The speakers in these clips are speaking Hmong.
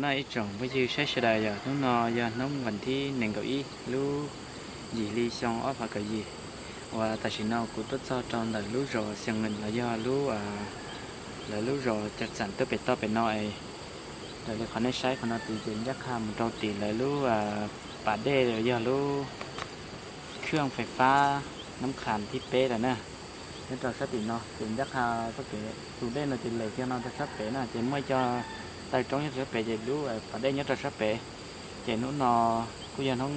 Ib tsoom phooj ywg saib sawv daws, yog hnub no yog hnub vas thib nees nkaum ib lub yim hli xyoo ob phav kaum yim, uas tam sim no kuv tuaj txog rau ntawm lub zos Xias Nqees los yog lub, lawv lub zos Cam Xam tuaj pem toj pem no es, raws li qhov nej saib qhov no tid ces ncaj qha mus rau tim lawv lub pas dej los yog lub khaj fais fab Nab Qhas thib peb lawm na. Nyob rau sab tim no ces ncaj qha txoj kev tus dej no ces lem kiag no rau sab pem na, ces muaj ib co taw roob nyob rau sab pem ces lub pas dej nyob rau sab pem. Ces hnub no kuj yog hnub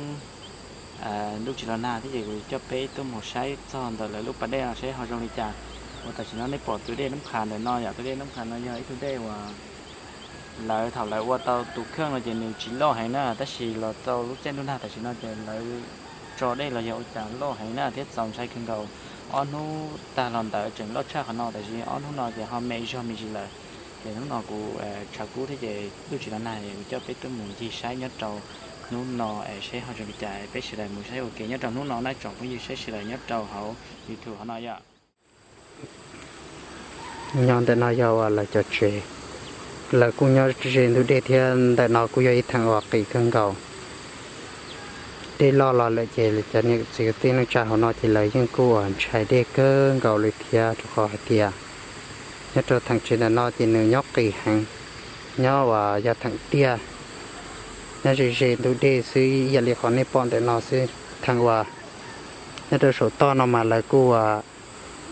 ntuj tsis los nag thiab ces kuv coj peb tuaj mus saib txog ntawm lawv lub pas dej no saib ho zoo li cas. Uas tam sim no nej pom tus dej Nab Qhas ntawm no yom, tus dej Nab Qhas no yog ib tug dej uas lawv thaum lawv ua tau tus khaj no ces nws tsis loj heev na, tab sis los txog lub caij ntuj nag tam sim no ces lawv tso dej los yog ua cas loj heev na thiab txaus ntshai kawg nkaus. Ob hnub tag los ntawd tseem loj tshaj qhov no, tab sis ob hnub no ces ho me zog me ntsis lawm. Ces hnub no kuv tshav kub thiab ces ntuj tsis los nag es kuv coj peb tuaj mus ncig saib nyob rau hnub no es saib ho zoo li cas, peb sawv daws mus saib ua ke nyob rau hnub no na tsoom phooj ywg saib sawv daws nyob rau hauv YouTube hov no yom. Nyob ntawm no yog uas lawv cov tsev, lawv kuj nyob ze ntug dej thiab ntawm no kuj yog ib theem uas qis kawg nkaus. Dej loj los lawm ces cov niam txiv kwv tij neej tsa hauv no ces lawv yeej kuj uas ntshai dej kawg nkaus li thiab, rau qhov hais tias nyob rau theem tsev ntawm no ces nws nyob qis heev, nyob uas yog theem tiaj, nyob ze ze ntug dej xwb ib yam li qhov nej pom ntawm no xwb. Theem uas nyob rau saum toj no mas lawv kuj uas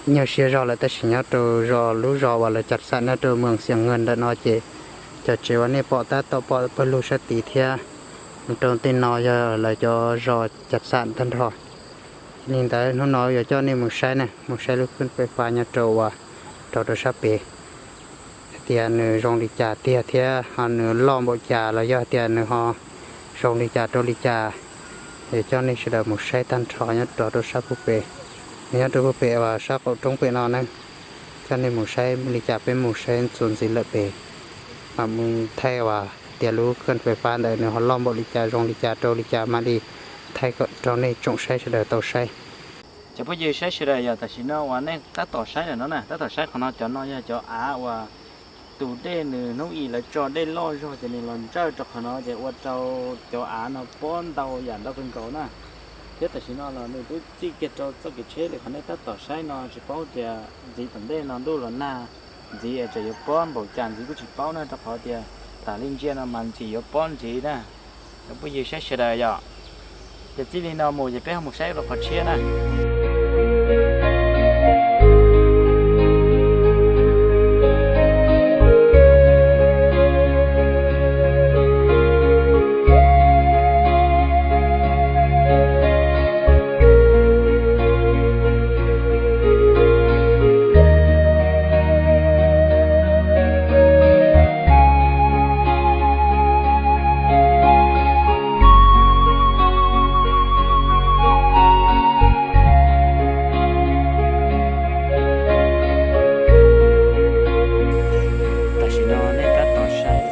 nyuaj siab zog lawm, tab sis nyob rau zos lub zos uas lawv Cam Xam nyob rau moos Xias Nqees ntawm no ces cov tsev uas nej pom tab tom pom pawg lug sab tid thiab mus rau tej no yog lawv cov zos Cam Xam tag nrho. Yog li ntawd hnub no yuav coj nej mus saib na, mus saib lub khaj fais fab nyob rau uas rau rau sab pem, hais tias nws zoo li cas tiag thiab ho nws loj npaum cas los yog tias nws ho zoo li cas rau li cas. Yuav coj nej sawv daws mus saib tag nrho nyob rau rau sab puag pem, nws nyob rau puag pem uas sab qaum roob pem no na. Coj nej mus saib li cas peb mus saib txuas ntxiv lawm pem, mam mus thaij uas tias lub khaj fais fab ntawd nws ho loj npaum li cas zoo li cas rau li cas mam li thaij kom rau nej tsoom saib sawv daws tau saib. Cov phooj ywg saib sawv daws, yog tam sim no uas nej tab tom saib ntawm no na, tab tom saib qhov no, cov no yog cov av uas tus dej nws hnub i lawv tso dej loj zog ces nws los ntsawj rau qhov no ces ua rau cov av no pob ntau yam ntau kawg nkaus na. Thiab tam sim no los nws twb txij kiag rau txoj kev tsheb li qhov nej tab tom saib no, tsis paub tias ntxiv tom ntej no ntuj los nag ntxiv es tseem yuav pob npaum cas ntxiv kuj tsis paub na, rau qhov tias tas li ntsia no mas ntxim yuav pob ntxiv na. Cov phooj ywg saib sawv daws yom, ces txij li no mus ces peb ho mus saib rau qhov tshiab na. Tam sim no nej tab tom saib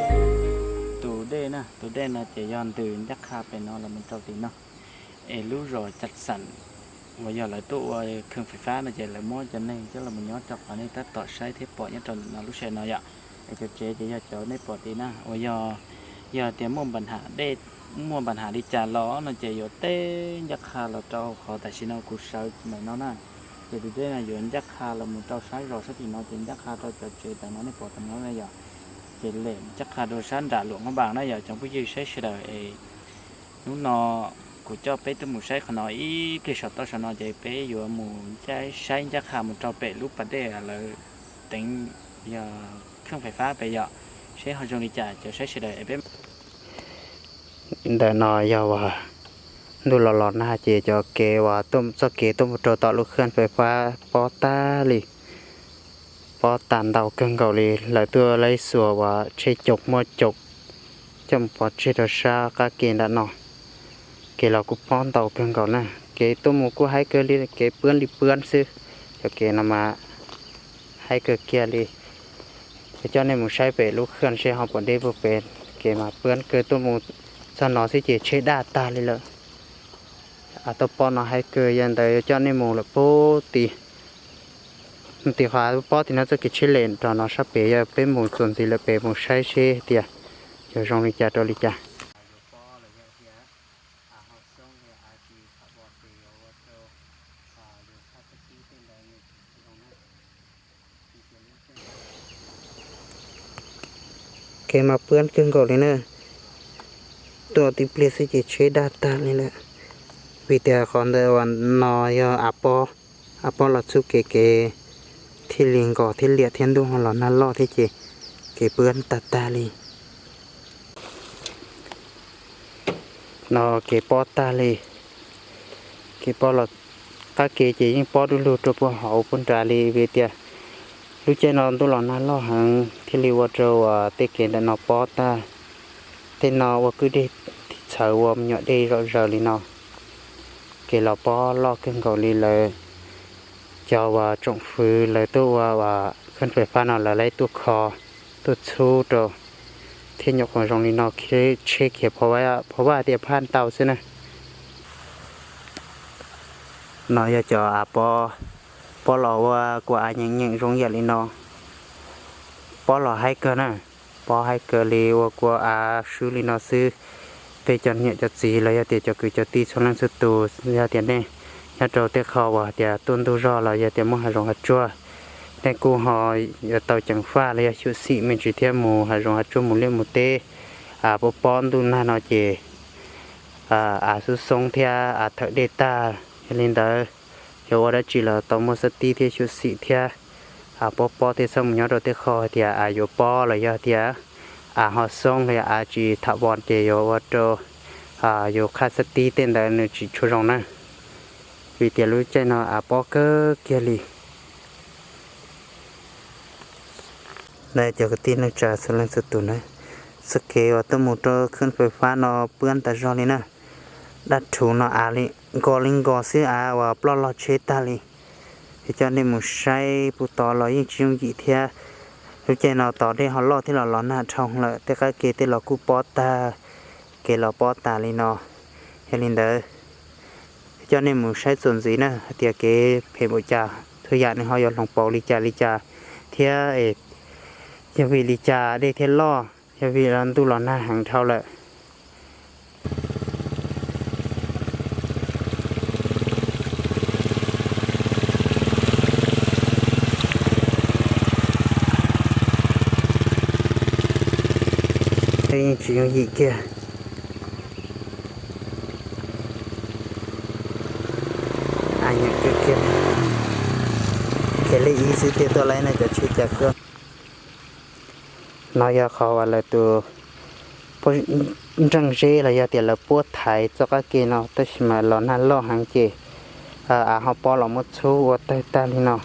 tus dej na, tus dej no ces yog ntws ncaj qha pem no los mus rau tim no. Es lub zos Cam Xam uas yog lawv tuaj ua khaj fais fab no ces lawv muab cov neeg coj los nyob rau qhov nej tab tom saib thiab pom nyob rau ntawm no lub sij hawm no yom. Es cov tsev ces yog cov nej pom tid na, uas yog, yog tias muaj npa ha dej, muaj npa ha li cas los no ces yuav teb ncaj qha los rau qhov tam sim no kuv sawv ntawm no na. Ces tus dej no yuav ncaj qha los mus rau sab zos sab tim no ces ncaj qha rau cov tsev tam no nej pom tam no na yom. Ces lem ncaj qha rau sab nram Luam Nkauj Npas na yom, cov phooj ywg saib sawv daws es hnub no kuv coj peb tuaj mus saib qhov no ib pliag saum toj saum no ces peb yuav mus saib ncaj qha mus rau pem lub pas dej lawv teev, yog khaj fais fab pem yom, saib ho zoo li cas cov saib sawv daws es peb. Ntawm no yog uas ntuj los los nag ces cov kev uas txoj kev tuaj mus rau tom lub khaj fais fab pob tag li, pob tag ntau kawg nkaus li. Lawv tuaj laib xuas uas tsheb caum muaj caum coj mus pov tseg rau sab qab ke nram no. Kev los kuj pob ntau kawg nkaus na, kev tuaj mus kuj haib kawg li, kev pwb li pwb xwb. Cov kev no mas haib kawg kiag li. Yuav coj nej mus saib pem lub khaj seb ho pom deb puag pem, kev mas pwb kawg, tuaj mus txog no xwb ces tsheb daj tag li lawm. Toj pob no haib kawg, yog ntawd yuav coj nej mus lawm puag tim, tim qhov pob tim no txoj kev tsheb lem rau no sab pem, yog peb mus txuas ntxiv lawm pem mus saib seb tias Yog zoo li cas rau li cas. Kev mas pab kawg nkaus li na. Tuaj tib pliag xwb ces tsheb daj tag li lawm. Vim tias qhov ntawd uas no yog av pob, av pob los txhub kev, kev thiaj li nkos thiab liam thiab ntuj ho los nag loj thiab ces kev pab tag tag li. No kev pob tag li. Kev pob los, qab kev ces yeej pob du lug rau puag hauv puag nrad li vim tias lub caij no ntuj los nag loj heev thiaj li ua rau uas tej kev ntawm no pob tag. Tej no ua kwj deg txhawv ua me nyuam dej zom zaws li no. Kev los pob loj kawg nkaus li lawm. Cov uas tsoom fwv lawv tuaj ua uas khab fais fab no lawv laib tuaj kho, tuaj txhub rau thiab nyuam qhuav zoo li no, tsheb khiav phov vaj tias phaj ntau xwb na. No yog cov av pob, pob los ua kua av nyeem nyeem zoo yam li no. Pob los haib kawg na, pob haib kawg li ua kua av swb li no xwb. Peb cov niam cov txiv los yog tias cov kwv cov tij txhua leej txhua tus, yog tias nej nyob rau tej qho uas tias tuaj ntug zog los yog tias muaj hav zoov hav tsuag, nej kuj ho yuav tau ceev faj los yog xyuam xim me ntsis thiab mus hav zoov hav tsuag mus liaj mus teb. Pob pob ntuj nag no ces av xub xoob thiab av thawm dej tag. Yog li ntawd, yog ua dab tsi los tau muaj xab tib thiab xyuam xim thiab. Av pob pob thiaj txhob mus nyob rau tej qho hais tias av yuav pob los yog tias av ho xoob los yog av tsis tham vos ces yuav ua rau yus qhaj xab tib tej ntawd nws tsis tshua zoo na. Vim tias lub caij no av pob kawg kiag li. Cov kwv tij neej tsa txhua leej txhua tus na, txoj kev uas tuaj mus rau khab fais fab no pab tas zog li na. Daj rhuv no av li nkos li nkos xwb, av uas ploj log tsheb tag li. Es coj nej mus saib puag tod los yeej tsis yooj yim thiab. Lub caij no tos dej ho loj thiab los los nag dhau lawm, tej qab kev tej los kuj pob tag, kev los pob tas li no. Yog li ntawd, coj nej mus saib txuas ntxiv na hais tias kev phem npaum cas, txhua yam nws ho yuav hloov pauv li cas li cas thiab. Yog vim li cas dej thiaj loj, yog vim ntuj los nag heev dhau lawm. Yeej tsis yooj yim kiag. Kiag li ib xwb thiaj tuaj laib no cov tsheb cas koj. No yog qhov uas lawv tus nreej zeb los yog tias lawv puab thaiv txoj qab ke no, tab sis mas los nag loj heev ces av ho pob los muab txhub ua tawg tag li no,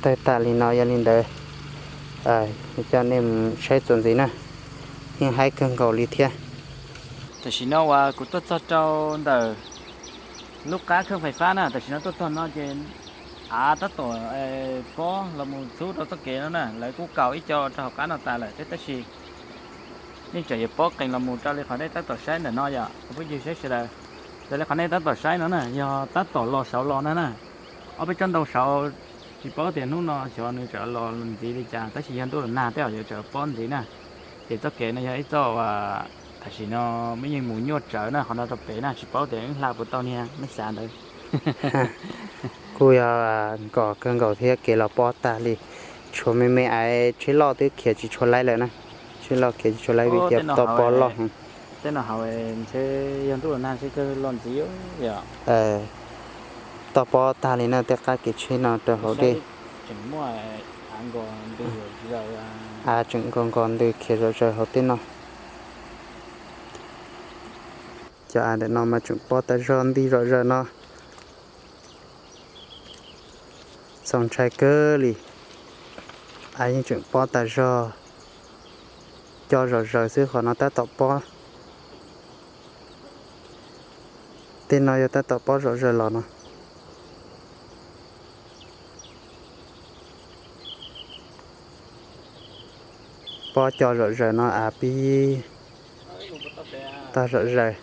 tawg tag li no. Yog li ntawd, coj nej mus saib txuas ntxiv na, yeej haib kawg nkaus li thiab. Tam sim no uas kuv tuaj txog rau ntawm lub qab khab fais fab na, tam sim no tuaj txog no ces av tab tom pob los mus txhub rau txoj kev no na, lawv kuj kaus ib co rau hauv qab no tas lawm thiab tab sis yeej tseem yuav pob qees los mus raws li qhov nej tab tom saib ntawm no yom, kuv phooj ywg saib sawv daws. Raws li qhov nej tab tom saib no na yog tab tom los saud los na na, ob peb tsob ntoo saud. Tsis paub tias hnub no xyov nws tseem los ntxiv li cas, tab sis yog ntuj los nag tej zaum yuav tseem pob ntxiv na. Ces txoj kev no yog ib txoj uas tam sim no muaj yeej mus nyuaj tsawv na, qhov no rau pem na tsis paub tias wb hla puas tau niag mej xav ntawd. Kuj yog nkos kawg nkaus thiab kev los pob tag li, tshuav me me aiv, tsheb loj twb khiav tsis tshua laib lawm na, tsheb loj khiav tsis tshua laib vim tias toj pob loj heev. Tej no hauv ntshe yog ntuj los nag ntshe kawg los ntxiv yom. Toj pob tag li na, tej qab kev tsheb no rau hauv dej. Av tseem nkos nkos ntws khiav zom zaws hauv tej no. Cov av ntawm no mas tseem pob tas zog nti zom zaws no. Txaus ntshai kawg li. Av yeej tseem pob tas zog, co zom zaws xwb, qhov no tab tom pob. Tej no yog tab tom pob zom zaws los no. Pob co zom zaws no av pib tag zom zaws.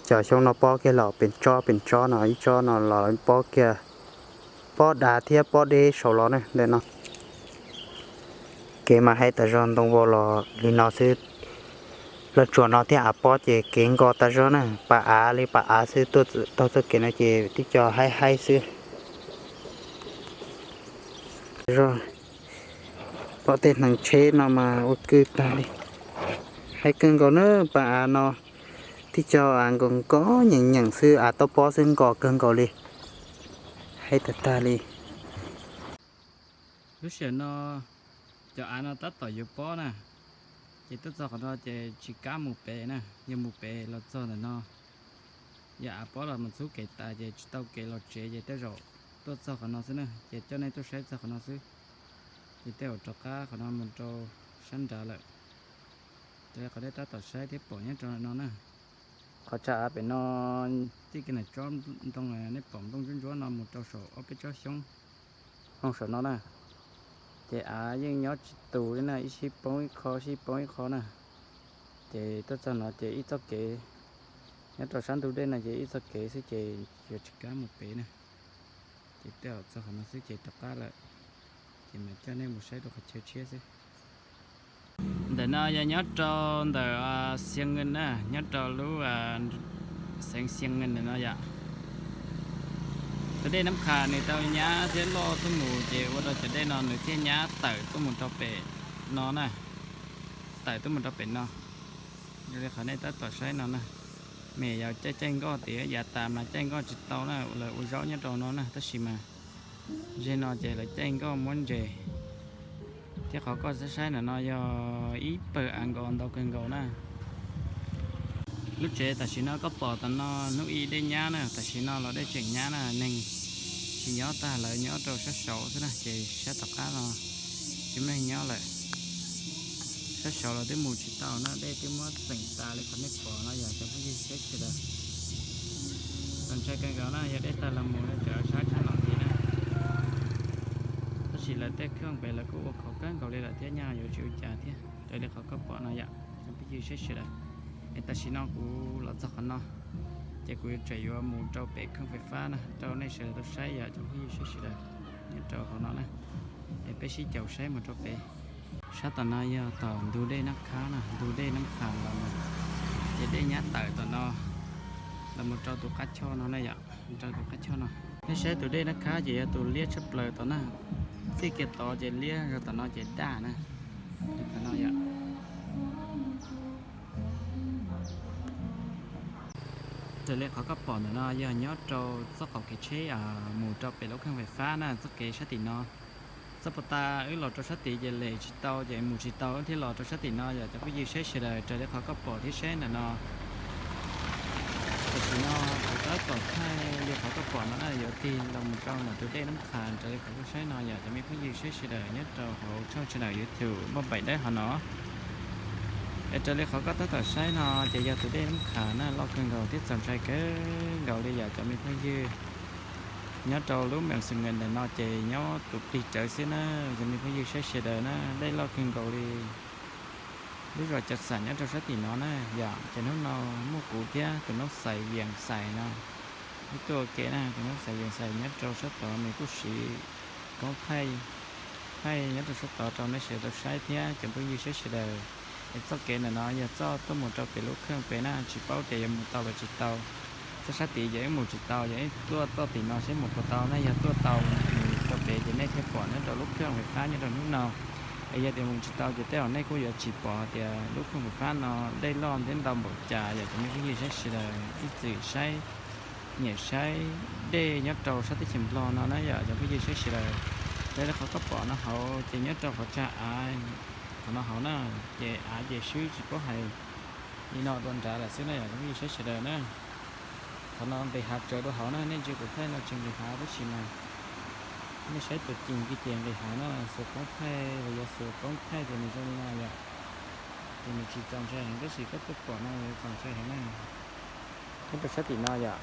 Cov xyoob no pob kiag los pem tsob pem tsob no, ib tsob no los pob kiag, pob dav thiab pob deb saud los na ntawm no. Kev mas hais tas zog ntoo vau los li no xwb. Lawv tsuas no thiab av pob ces kev nkos tas zog na, pas av li pas av xwb, taug txoj kev no ces tib co haib haib xwb. Zog, pom tej hneev tsheb no mas ua kwj tag li. Haib kawg nkaus na, pas av no tib co av nkos nkos nyeem nyeem xwb, av toj pob xwb nkos kawg nkaus li. Haib tag tag li. Lub sij hawm no cov av no tab tom yuav pob na, ces tuaj txog qhov no ces tsis kam mus pem na, yog mus pem los txog ntawm no, yog av pob los mus txhub kev tas ces tsis tau kev los tsev ces tej zaum tuaj txog qhov no xwb na, ces coj nej tuaj saib txog qhov no xwb. Ces tej zaum rov qab qhov no mus rau sab nrad lawm. Raws li qhov nej tab tom saib thiab pom nyob rau no na, qhov tsa av pem no, txij kiag ntawm tsob ntoo nej pom nplooj ntsuab ntsuab no mus rau saum ob peb tsob xyoob hoob saum no na, ces av yeej nyob tsis tus li na, ib sij poob ib qho, ib sij poob ib qho na. Ces tuaj txog no ces ib txoj kev, nyob rau sab ntug dej no ces ib txoj kev xwb ces yuav tsis kam mus pem na. Ces tej zaum txog qhov no xwb ces rov qab lawm, ces mam coj nej mus saib rau qhov chaw tshiab xwb. Ntawm no yog nyob rau ntawm Xiav Nkees na, nyob rau lub xeev Xiav Nkees ntawm no yom. Tus dej Nab Qha nws tau nyab thiab loj tuaj mus ces ua rau cov dej no nws thiaj nyab tawm tuaj mus rau pem no na, tawm tuaj mus rau pem no. Yog li qhov nej tab tom saib no na, me yog caij caij nkoj tias yav tas mas caij nkoj tsis tau na, lawv ua zaub nyob rau no na, tab sis mas zeg no ces lawv caij nkoj muab ntses. Thiab qhov koj saib saib ntawm no yog ib pawg av nkos ntau kawg nkaus na. Lub tsev tam sim no koj pom tom no hnub ib dej nyab na, tam sim no los dej tseem nyab na, neeg tsis nyob tag, lawv nyob rau sab saud xwb na, ces sab tom qab no tsis muaj neeg nyob lawm. Sab saud los twb mus tsis tau na, dej twb muab txeem tas li qhov nej pom no yog cov phooj ywg sawv daws. Txaus ntshai kawg nkaus na, yog dej tawg los mus no cov sab tshaj no ntxiv na. Tab sis lawv tej khawb pem lawv kuj ua khov kawg nkaus li lawm thiab, nyaj yuav tsis ua cas thiab. Raws li qhov koj pom no yom cov phooj ywg sawv daws. Es tam sim no kuv los txog qhov no, ces kuv yuav tsam yuav mus rau pem khawb fais fab na rau nej sawv daws tau saib yom cov phooj ywg sawv daws, nyob rau hauv no na. Es peb sib caum saib mus rau pem. Sab tom no yog tom ntug dej Nab Khab na, ntug dej Nab Khab los mus, ces dej nyab tawm tom no los mus rau tus qab choj no na yom, rau tus qab choj no. Nej saib tus dej Nab Khab ces yog tus liab tshaj plaws tom na, txij kiag tod ces liab, tom no ces daj na, tom no yom. Raws li qhov koj pom ntawm no yog nyob rau txoj qaum kev tsheb mus rau pem lub khawb fais fab na, txoj kev sab tim no. Txoj puag ta wb los rau sab tid ces lem tsis tau ces mus tsis tau, wb thiaj los rau sab tim no yom cov phooj ywg sawv daws. Raws li qhov koj pom thiab saib ntawm no, tam sim no kuv tab tom thaij li qhov koj pom no na, yuav tig los mus rau ntawm tus dej Nab Khab. Raws li qhov koj saib no yom cov me phooj ywg sawv daws nyob rau hauv channel YouTube Npauj Npaim Dawb hov no. Es raws li qhov koj tab tom saib no ces yog tus dej Nab Khab na, loj kawg nkaus thiab txaus ntshai kawg nkaus li yom cov me phooj ywg. Nyob rau lub moos Xeev Nkees ntawm no ces nyob tus plig rawv xwb na, cov me phooj ywg sawv daws na, dej loj kawg nkaus li. Lub zos Cawv Xam nyob rau sab tim no na yom, ces hnub no muaj kuv thiab tus noob Xais Yees Xais no wb tuaj ua ke na, tus noob Xais Yees Xais nyob rau sab tod nws kuj siv koob thaij, thaij nyob rau sab tod rau nej sawv daws tau saib thiab cov phooj ywg sawv daws. Es txoj kev ntawm no yog txoj tuaj mus rau pem lub khawb pem na, tsis paub tias yuav mus tau los tsis tau. Txoj sab tid ces wb mus tsis tau, yog wb tuaj txoj tim no seb mus puas tau na, yog tuaj tau mus rau pem ces nej thiaj pom nyob rau lub khawb fais fab nyob rau hnub no. Es yog tias mus tsis tau ces tej zaum nej kuj yuav tsis pom tias lub khawb fais fab no dej loj thiab ntau npaum cas yom cov me phooj ywg sawv daws. Ib txwm saib, nyiam saib dej nyob rau sab teb chaws Nplog no na yom cov phooj ywg sawv daws. Raws li qhov koj pom no hauv ces nyob rau qhov tsag av, qhov no hauv na, ces av ces swb tsis paub hais li no dua nrad lawm xwb na yom cov phooj ywg sawv daws na. Qhov no nqis hav tsawv rau hauv na, nej ntsia kuv thaij no tsis nqis hav tab sis mas nej saib tus ceem kiag ces nqis hav na, xuas koob thaij los yog xuas koob thaij ces nws zoo li no yom. Ces nws tsis txaus ntshai heev tab sis koj tuaj pom no yuav txaus ntshai heev na. Nyob rau sab tim no yom,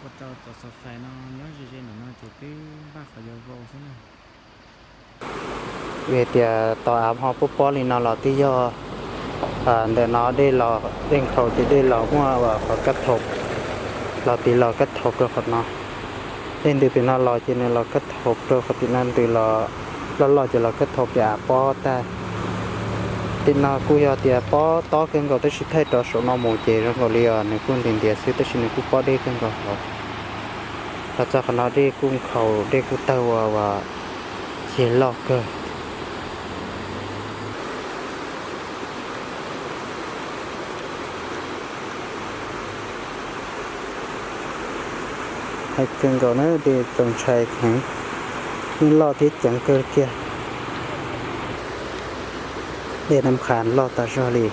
ua rau cov xov fais no nyob ze ze ntawm no ces twb npaj qhov yuav vau xwb na. Vim tias tau av ho pob pob li no los twb yog Ntawm no dej los, dej nkhaus ces dej los muaj uas qhov kab thaum, los tiv los kab thaum rau qhov no. Dej ntws pem no los ces nws los kab thaum rau qhov tim no ntws los, loj loj ces los kab thaum pem av pob tag. Tim no kuj yog tias pob tob kawg nkaus tab sis thaij rov saum no mus ces zoo nkaus li os nws kuj ntiav ntiav xwb tab sis nws kuj pob deb kawg nkaus hauv. Los txog qhov no dej kuj nkhaus dej kuj tawg ua uas ceg loj kawg. Hais kawg nkaus na dej txaus ntshai heev, yeej loj thiab ceev kawg kiag. Dej Nab Qha loj tas zog li.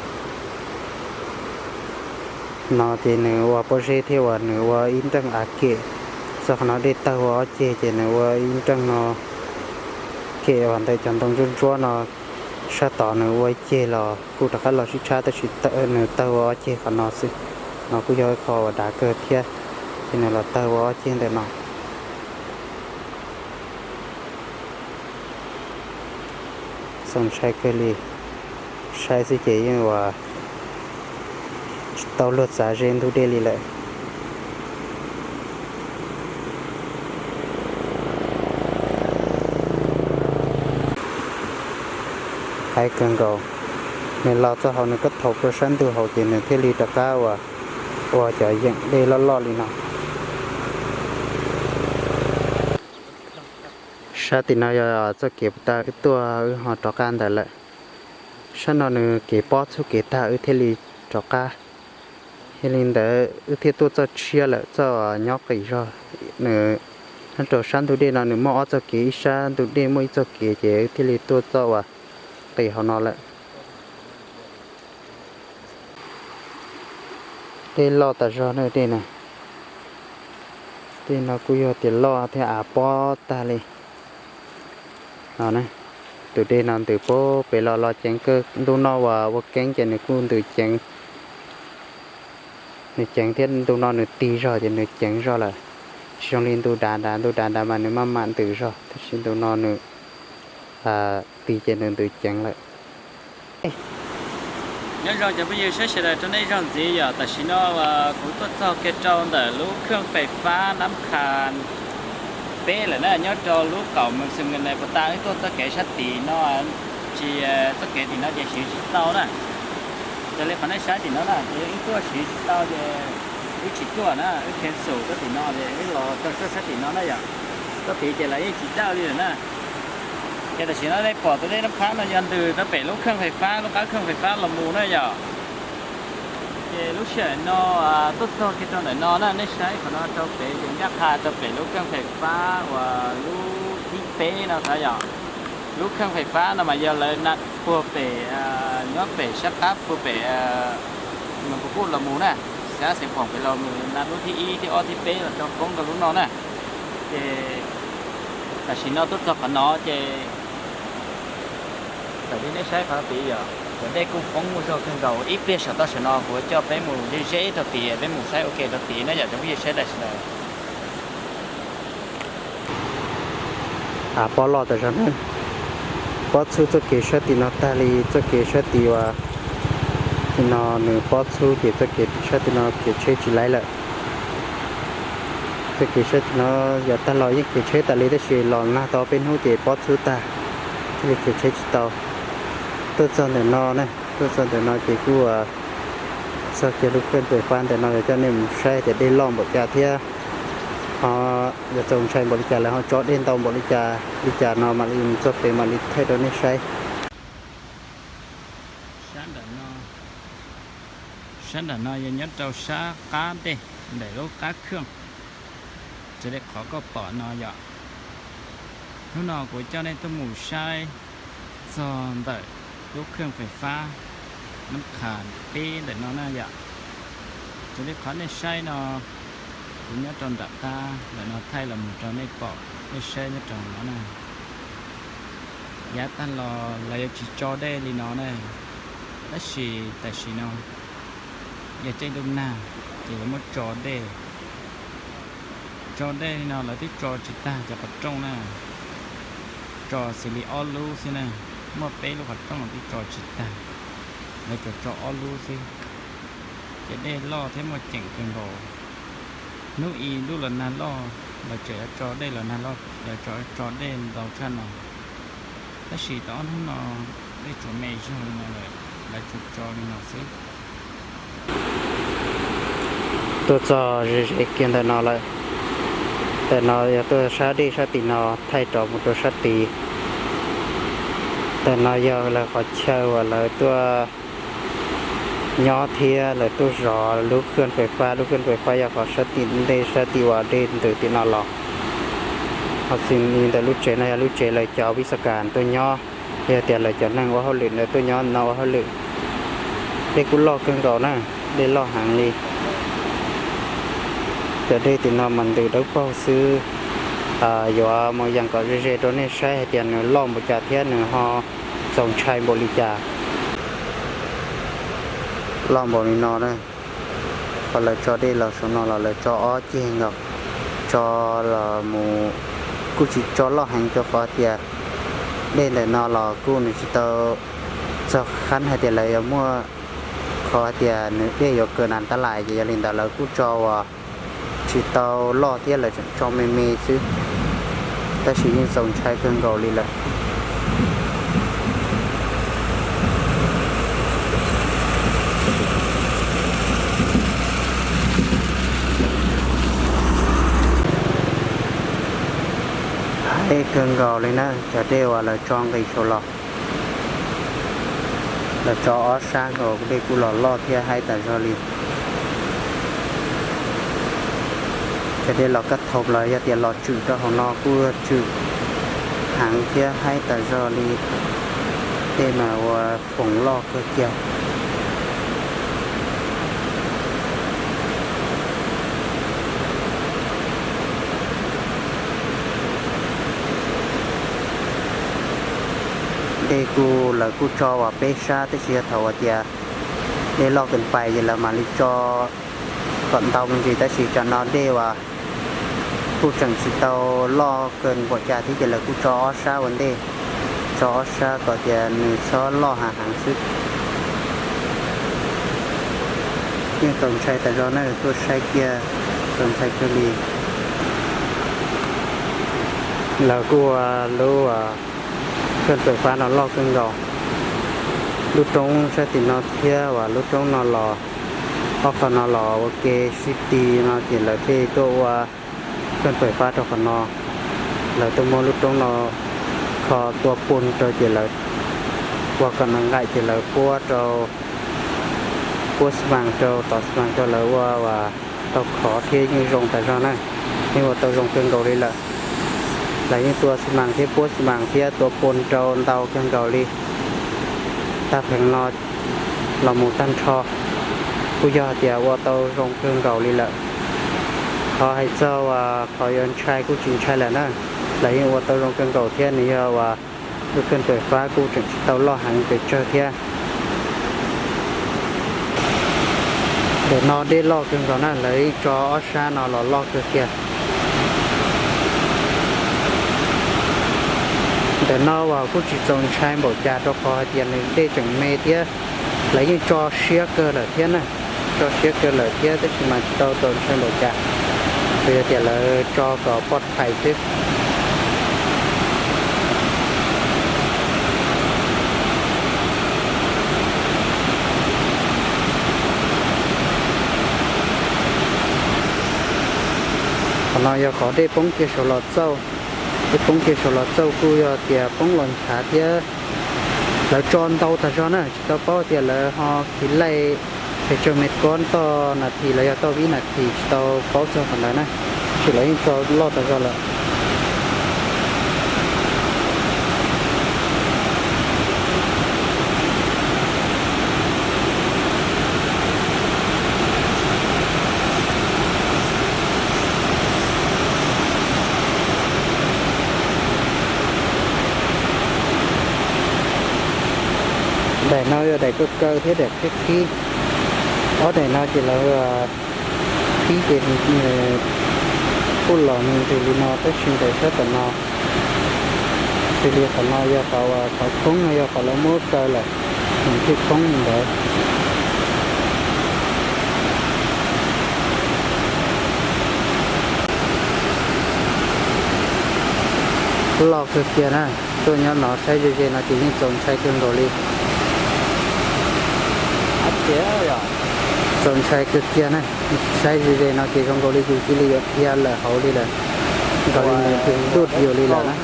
No ces nws ua pob zeb thiab uas nws ua ib nreej av kem. Txog qhov no dej tawg ua ob ceg ces nws ua ib nreej no kem uas ntawm cov ntoo ntsuab ntsuab no sab tod nws ua ib ceg los kuj rov qab los sib tshab tab sis nws tawg ua ob ceg qhov no xwb. No kuj yog ib qho uas dav kawg thiab, ces nws los tawg ua ob ceg ntawm no. Txaus ntshai kawg li, saib xwb ces yeej uas tsis tau luag txav ze ntug dej li lawm. Hais kawg nkaus, nws los txog hauv nws kab thaum rau sab ntug hauv ces nws thiaj li rov qab uas ua cov yeem dej loj loj li no. Sab tim no yog txoj kev puag ta wb tuaj wb ho rov qab ntawd lawm. Sab no nws kev pob txhub kev tag wb thiaj li rov qab. Yog li ntawd wb thiaj tuaj txoj tshiab lawm, txoj nyob qis zog. Nws nyob rau sab ntug dej no nws muaj ob txoj kev, ib sab ntug dej muaj ib txoj kev ces wb thiaj li tuaj txoj uas qis hauv no lawm. Dej loj tas zog na dej na. Dej no kuj yog tias loj thiab av pob tag li. No, tus dej no ntws puag pem los los ceev kawg, ntuj no uas ua keeb ces nws kuj ntws ceev. Nws ceev thiab ntu no nws tig zog ces nws ceev zog lawm. Tsis zoo li ntu dav dav, ntu dav dav mas nws maj mam ntws zog, tab sis ntu no nws tig ces nws ntws ceev lawm. Nyob zoo cov phooj ywg sawv daws rau nej zaug ntxiv, yog tam sim no kuv tuaj txog kiag rau ntawm lub kheej fais fab Nab Qha peb lawm na, nyob rau lub kaum Mws Xwm Nkas Nais puag ta, wb tuaj txoj kev sab tim no, tsis, txoj kev tim no ces siv tsis tau na. Raws li qhov nej saib tim no na, ces wb tuaj siv tsis tau ces wb tsis tuaj na, wb cancel txoj tim no ces wb los rau txoj sab tim no na yom. Txoj tid ces lawv yeej tsis dawj li lawm na. Ces tam sim no nej pom tus dej Nab Qha no yog ntws rau pem lub kheej fais fab, lub qab kheej fais fab los mus na yom. Ces lub sij hawm no tuaj txog kiag rau ntawm no na, nej saib qhov no rau pem ces ncaj qha rau pem lub kheej fais fab uas lub thib peb no xav yom. Lub kheej fais fab no mas yog lawv na puag pem, nyob pem sab qab puag pem Mas Pus Kuj los mus na, xav xeev phoom pem los mus na, lub thib ib thib ob thib peb los rau poob rau lub no na. Ces tam sim no tuaj txog qhov no ces tawm li nej saib qhov tid yom, cov dej kuj poob muaj zog kawg nkaus. Ib pliag saum toj saum no kuv coj peb mus ze ze rau tid, peb mus saib ua ke rau tid na yom cov phooj ywg sawv daws. Av pob loj tas zog na. Pob txhub txoj kev sab tim no tag li, txoj kev sab tim uas tim no nws pob txhub ces txoj kev sab tim no khiav tsheb tsis laib lawm. Txoj kev sab tim no yav tag los yeej khiav tsheb tas li tab sis los nag tau peb hnub ces pob txhub tag, thiaj li khiav tsheb tsis tau. Tuaj txog ntawm no na, tuaj txog ntawm no ces kuj txog kiag lub kheej fais fab ntawm no, yog coj nej mus saib tias dej loj npaum cas thiab ho yog txaus ntshai npaum li cas, lawv ho tso dej ntau npaum li cas li cas no mam li mus txog pem mam li thaij rau nej saib. Sab nram no, sab nram no yog nyob rau sab qab dej ntawm lub qab kheej, raws li qhov koj pom no yom. Hnub no kuv coj nej tuaj mus saib txog ntawm lub kheej fais fab Nab Qha peb ntawm no na yom. Raws li qhov nej saib no, kuv nyob rau nram qab ntawm no thaij los mus rau nej pom nej saib nyob rau no na. Yav tag los lawv yuav tsis tso dej li no na, tab sis tam sim no yog caij ntuj nag ces lawv muab tso dej. Tso dej li no lawv twb tso tsis tag cov qhov rooj na, tso xws li ob lub xwb na, muaj peb lub qhov rooj twb tso tsis tag. lawv tsuas tso ob lub xwb. Ces dej loj thiab muaj ceem kawg nkaus. Hnub ib ntuj los nag loj, lawv tseem yuav tso dej los nag loj, lawv tso dej ntau tshaj no. Tab sis tau ob hnub no dej tsuas me zog li no lawm, lawv tsuas tso li no xwb. Tuaj txog ze ze kiag ntawm no lawm. Ntawm no yog tuaj sab dej sab tim no thaij rov mus rau sab tid. Ntawm no yog lawv qhov chaw uas lawv tuaj nyob thiab lawv tuaj zov lub khwj fais fab, lub khwj fais fab yog qhov sab tim ntej sab tim uas dej ntws tim no los. Ho xws li ntawm lub tsev no yog lub tsev lawv cov vis xas kas tuaj nyob, yog tias lawv cov neeg ua hauj lwm ntawd tuaj nyob no ua hauj lwm. Dej kuj loj kawg nkaus na, dej loj heev li. Cov dej tim no mas ntws dawb paug xwb. Yuav mus yees kom ze ze rau nej saib hais tias nws loj npaum cas thiab nws ho txaus ntshai npaum li cas. Loj npaum li no na, qhov lawv tso dej los saum no los lawv tso ob ceg nkaus, tso los mus kuj tsis tso loj heev rau qhov tias dej ntawm no los kuj nws tsis tau txog qhov hais tias lawv yuav muaj qhov hais tias nws dej yuav kawg nas tab lais, ces yog li ntawd lawv kuj tso uas tsis tau loj thiab lawv tseem tso me me xwb, tab sis yeej txaus ntshai kawg nkaus li lawm. Heev kawg nkaus li na, cov dej uas lawv tso nqis saud los, lawv tso ob sab nkaus, dej kuj los loj thiab heev tas zog li. Cov dej los kaj thaum los yog tias los tswm rau hauv no kuj tswm heev thiab heev tas zog li. Dej mas ua foom loj kawg kiag. Dej kuj lawv kuj tso uas peb sab, tab sis yog thaum uas tias dej loj kawg pais ces lawv mam li tso kom ntau me ntsis, tab sis tsam no dej uas kuj tseem tsis tau loj kawg npaum cas thiab ces lawv kuj tso ob sab ua ntej, tso ob sab kom tias nws txhob loj heev heev xwb. Yeej txaus ntshai tas zog na, tuaj saib kiag txaus ntshai kawg li. Lawv kuj ua lub khwj fais fab no loj kawg nkaus. Lub roob sab tim no thiab uas lub roob no los, ob qho no los ua ke sib ti no ces lawv thiaj tuaj ua khwj fais fab rau qhov no. Lawv tuaj muab lub roob no kho tua pun rau ces lawv ua kom nws nqaim ces lawv puab rau, puab xi mas rau, tov xi mas rau lawv ua uas tau khov thiab yeej zoo tas zog na, yeej ua tau zoo kawg nkaus li lawm. Lawv yeej tua xi mas thiab puab xi mas thiab tua pun rau ntau kawg nkaus li. Tag pheev no los mus tag nrho kuj yog hais tias ua tau zoo kawg nkaus li lawm. Qhov hais txog uas qhov yuav ntshai kuj tsis ntshai lawm na, lawv yeej ua tau zoo kawg nkaus thiab nws yog uas lub khwj fais fab kuj tseem tsis tau loj heev pes tsawg thiab. Ntawm no dej loj kawg nkaus na, lawv yeej tso ob sab no los loj kawg kiag. Ntawm no uas kuj tsis txaus ntshai npaum cas rau qhov hais tias nws dej tseem me thiab, lawv yeej tso siab kawg lawm thiab na, tso siab kawg lawm thiab tab sis mas tsis tau txaus ntshai npaum cas, tsuas yog tias lawv tso kom pov thais xwb. Qhov no yog qhov dej poob kiag saud los txauj, dej poob kiag saud los txauj kuj yog tias poob los nchav thiab. Lawv tso ntau tas zog na, tsis tau paub tias lawv ho khiv laij pes tsawg me kob toj nas this los yog toj vib nas this, tsis tau paub txog qhov ntawd na, tab sis lawv yeej tso loj tas zog lawm. Daim no yog daim kaw kaw thiab daim qhib qhib. Ob daim no ces lawv qhib ces kuj los nws ntsws li no, tab sis ntawm sab tom no, xws li qhov no yog qhov uas qhov khoob no yog qhov lawv muab kaw lawm. Tseem thiaj poob li ntawd. Loj kawg kiag na, tuaj nyob no saib ze ze no ces yeej txaus ntshai kawg nkaus li. Txaus ntshai kawg kiag na, saib ze ze no ces zoo nkaus li yus cia li yuav dhia lawm hauv li lawm, nkaus li nws twb duj yus li lawm na.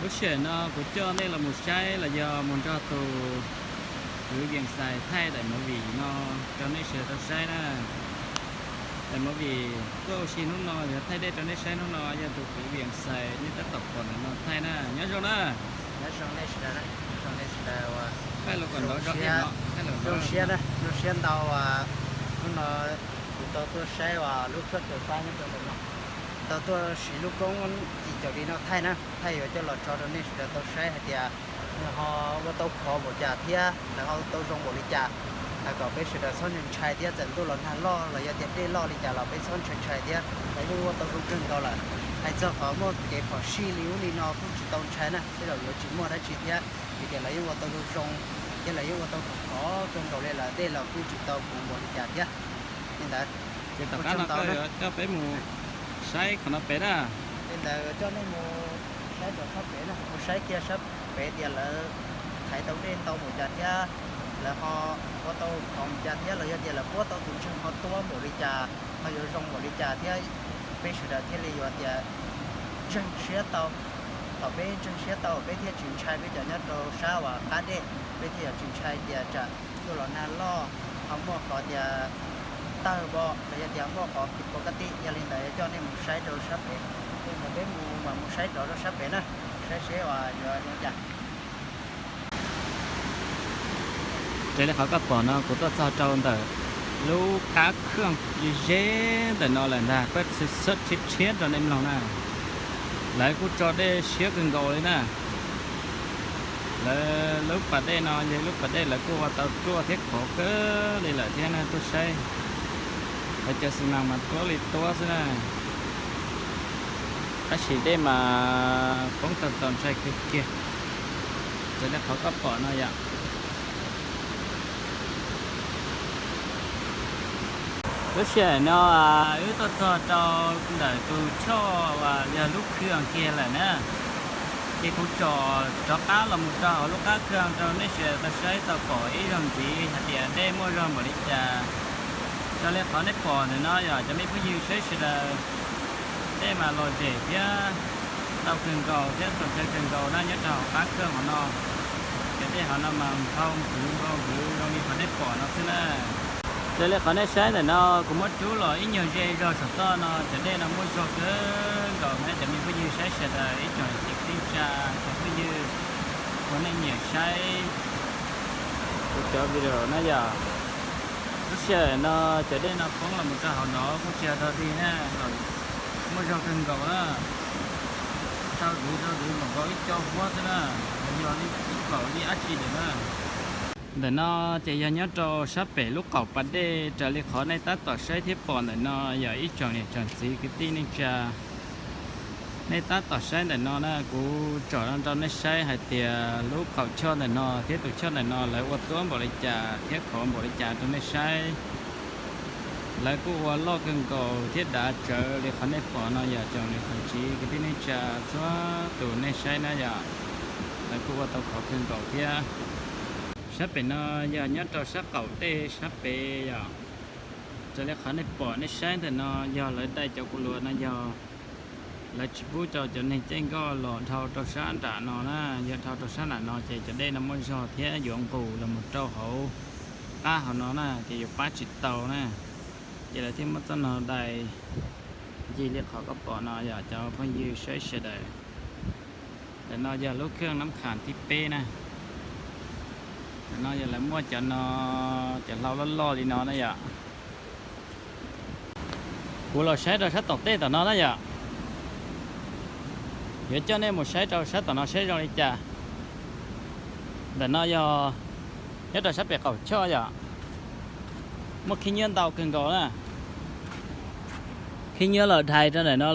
Lub sij hawm no kuv coj nej los mus saib los yog mus nrog tus kwv Vias Xais thaij daim movie no rau nej sawv daws tau saib na. Daim movie tuaj ua si hnub no yog thaij dej rau nej saib hnub no yog tus kwv Vias Xais nej tab tom pom ntawm no thaij na. Nyob zoo na. Nyob zoo nej sawv daws, nyob zoo nej sawv daws uas, zoo siab, zoo siab ntau uas hnub no kuv tau tuaj saib uas lub khuab taws fab nyob rau ntawm no, tau tuaj siv lub koob txi caum li no thaij na, thaij yuav coj los tso rau nej sawv daws tau saib hais tias nws ho ua tau khov npaum cas thiab lawv ho tau zoo npaum li cas, kom peb sawv daws txhob ntshai ntshai thiab, txawm ntuj los nag loj los yog tias dej loj li cas los peb txhob ntshai ntshai thiab, lawv yeej ua tau zoo kawg nkaus lawm. Hais txog qhov muaj kev phom sij li ub li no kuj tsis tau ntshai na, tej zaum yuav tsis muaj dab tsi thiab, vim tias lawv yeej ua tau zoo zoo thiab lawv yeej ua tau khov khov kawg nkaus li lawm, dej los kuj tsis tau puv npaum li cas thiab. Li ntawd, ces tom qab no koj yuav coj peb mus saib qhov no pem na. Li ntawd coj nej mus saib rau sab pem na, mus saib kiag sab pem tias lawv thaiv tau dej ntau npaum cas thiab lawv ho ua tau khov npaum cas thiab los yog tias lawv puab tau tus ntseeg ho tuab npaum li cas, ho yuav zoo npaum li cas thiab peb sawv daws thiaj li yuav tias ntseeg siab tau. Thaum peb ntseeg siab tau peb thiaj tsis ntshai peb cov nyob rau sab uas qab dej, peb thiaj yuav tsis ntshai tias tsam ntuj los nag loj ho muaj qhov tias tawg npo los yog tias muaj qhov kis pov kab tij. Yog li ntawd yuav coj nej mus saib rau sab pem, li ntawd peb mus mas mus saib rov rau sab pem na, saib seb uas yuav zoo cas. Raws li qhov koj pom no kuv tuaj txog rau ntawm lub qab khaj ze ze ntawm no lawm ntag, kuv txhib rau nej mloog na. Lawv kuj tso dej siab kawg nkaus li na. Lawv lub pas dej no yog lub pas dej lawv kuj ua tau ruaj thiab khov kawg li lawm thiab na, tuaj saib. Lawv cov xi mas mas tuab li tuab xwb na. Tab sis dej mas poob tau txaus ntshai kawg kiag, raws li qhov koj pom no yom. Lub sij hawm no wb tuaj txog rau ntawm tus choj uas yog lub khaj kiag lawm na, ces kuv tsom rov qab los mus rau hauv lub qab khaj rau nej sawv daws tau saib tau pom ib zaug ntxiv hais tias dej muaj zog npaum li cas. Raws li qhov nej pom ntawm no yog cov me phooj ywg saib sawv daws, dej mas lom zem thiab ntau kawg nkaus thiab txaus ntshai kawg nkaus na nyob rau hauv qab khaj hauv no. Cov dej hauv no mas nphau nphwv nphau nphwv zoo li qhov nej pom no xwb na. Raws li qhov nej saib ntawm no kuv muab rub los ib nyuag ze zog saum toj no cov dej no muaj zog kawg nkaus na cov me phooj ywg saib sawv daws ib tsoom niam txiv kwv tij neej tsa cov phooj ywg uas nej nyiam saib kuv cov video na yom. Lub sij hawm no cov dej no poob los mus rau hauv no kuj tsis yog dog dig na, muaj zog kawg nkaus na. Sau dwv sau dwv npaum nkaus ib co huab xwb na, los yog li ib kaum li dab tsi lawm na. Ntawm no ces yog nyob rau sab pem lub qaum pas dej raws li qhov nej tab tom saib thiab pom ntawm no yog ib tsoom niam tsoom txiv kwv tij neej tsa. Nej tab tom saib ntawm no na, kuv tsom no rau nej saib hais tias lub qaum choj ntawm no thiab tus choj ntawm no lawv ua tuab npaum li cas thiab khov npaum li cas rau nej saib. Lawv kuj ua loj kawg nkaus thiab dav tsawv li qhov nej pom no yog tsoom niam tsoom txiv kwv tij neej tsa txhua tus nej saib na yom. Lawv kuj ua tau khov kawg nkaus thiab. Sab pem no yog nyob rau sab qaum dej sab pem yom. Raws li qhov nej pom nej saib ntawm no yog lawv dai cov kuv luas no yog lawv tsis pub rau cov neeg caij nkoj los dhau rau sab nram no na, yog dhau rau sab nram no ces cov dej no muaj zog thiab yuav nqus los mus rau hauv qab hauv no na ces yuav pab tsis tau na. Ces lawv thiaj muab txoj no dai ncig li qhov koj pom no yog cov phooj ywg saib sawv daws. Ntawm no yog lub khaj nab khas thib peb na. Ntawm no yog lawv muaj cov no, cov hlau loj loj li no na yom. Kuv los saib rau sab tom tej tom no na yom. Yuav coj nej mus saib rau sab tom no saib zoo li cas. Ntawm no yog Nyob rau sab pem qaum choj yom, muaj khib nyiab ntau kawg nkaus na. Khib nyiab los dhais rau ntawm no,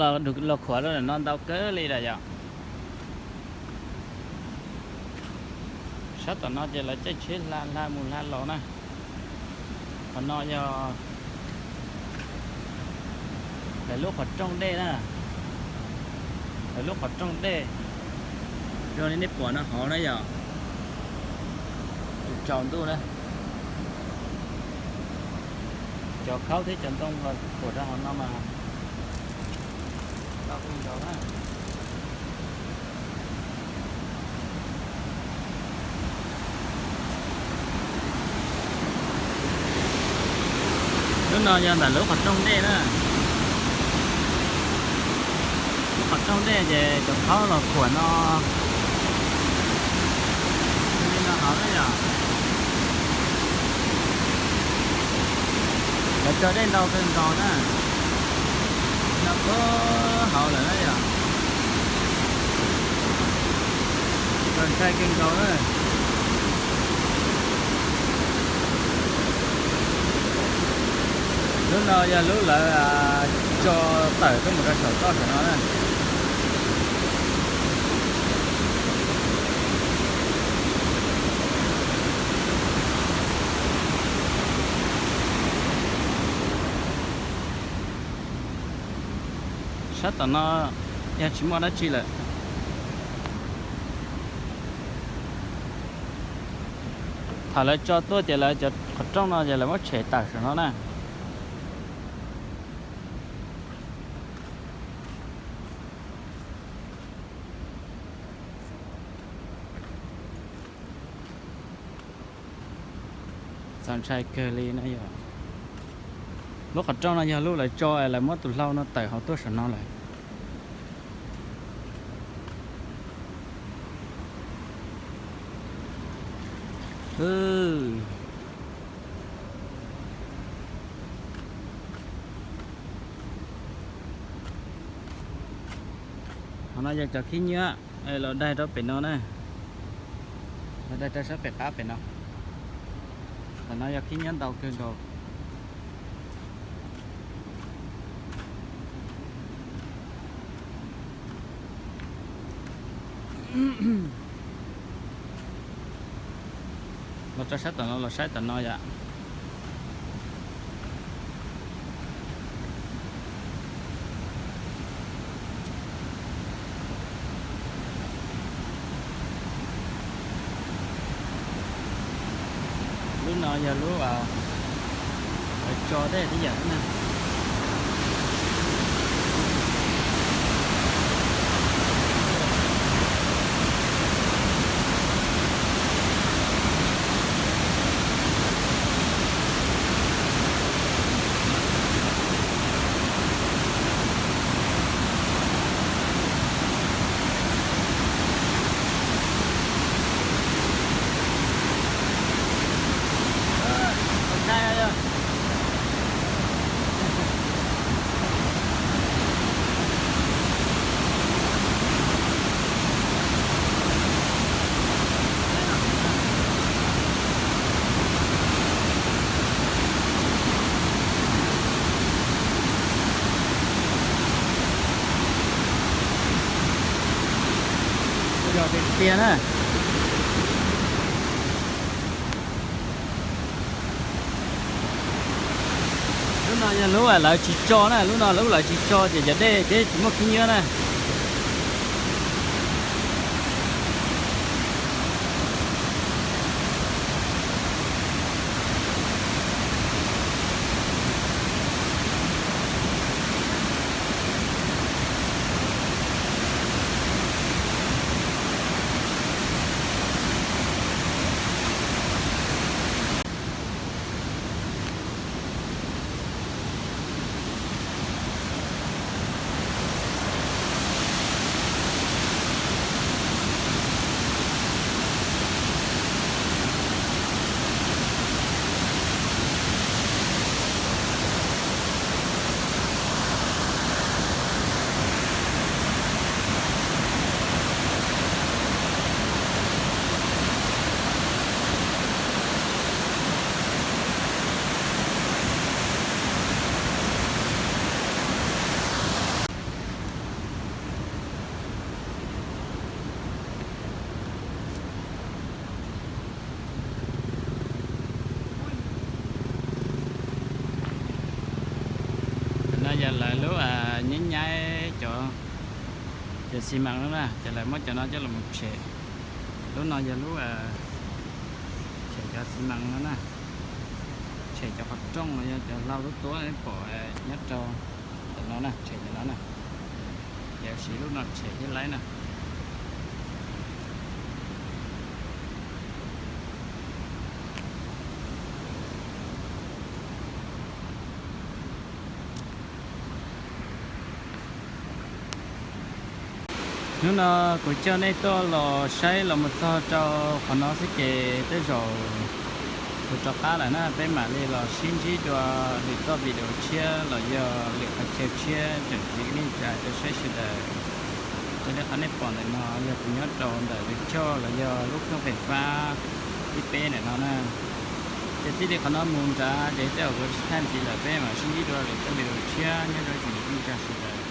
los khuam rau ntawm no ntau kawg li lawm yom. Sab tom no ces lawv caij tsheb hla hla mus hla los na. Qhov no yog lawv lub qhov rooj dej na. Lawv lub qhov rooj dej zoo li nej pom no hauv na yom. Tsaus ntuj na. Cov khaub thiab cov ntoo los khuam rau hauv no mas ntau kawg nkaus na. Lub no yog ntawm lub qhov rooj dej na. Lub qhov rooj dej ces cov khaub los khuam no li no hauv na yom. Lawv tso dej ntau kawg nkaus na. No puag hauv lawm na yom. Txaus ntshai kawg nkaus na. Lub no yog lub lawv tso tawm tuaj mus rau saum toj saum no na. Sab tom no yog tsis muaj dab tsi lawm. Thaum lawv tso tuaj ces lawv cov qhov rooj no ces lawv muab tshem tawm saum no na. Txaus ntshai kawg li na yom. Lub qhov rooj no yog lub lawv tso es lawv muab tus hlau no tawm hauv tuaj saum no lawm. Qhov no yog cov khib nyiab los daig rau pem no na. Los daig rau sab pem qab pem no. Qhov no yog khib nyiab ntau kawg nkaus. Los rau sab tom no los saib tom no yom. Lub no yog lub tso tej tib yam na. Yog tiag tiag na. Lub no yog lub lawv tsis tso na, lub no lub lawv tsis tso ces cov dej thiab tsis muaj khib nyiab na. Yog lawv lub nyaib nyaib cov, cov xi mas no na, ces lawv muab cov no coj los tshem. Lub no yog lub tshem cov xi mas no na, tshem cov qhov rooj los yog cov hlau lub tuab pom nyob rau ntawm no na, tshem cov no na. Ces siv lub no tshem thiab laib na. Hnub no kuv coj nej tuaj los saib los mus txog rau qhov no xwb ces tej zaum kuv rov qab lawm na, peb mam li los sib ntsib dua lwm txoj video tshiab los yog lwm qhov chaw tshiab tseem txiv nej tsa rau saib sawv daws. Raws li qhov nej pom ntawm no yog kuv nyob rau ntawm lub choj los yog lub kheej fais fab ib peb ntawm no na. Ces txij li qhov no mus nrad ces tej zaum kuv tsis thaij ntxiv lawm, peb mam sib ntsib dua lwm txoj video tshiab, nyob zoo tsoom niam tsoom tsav sawv daws.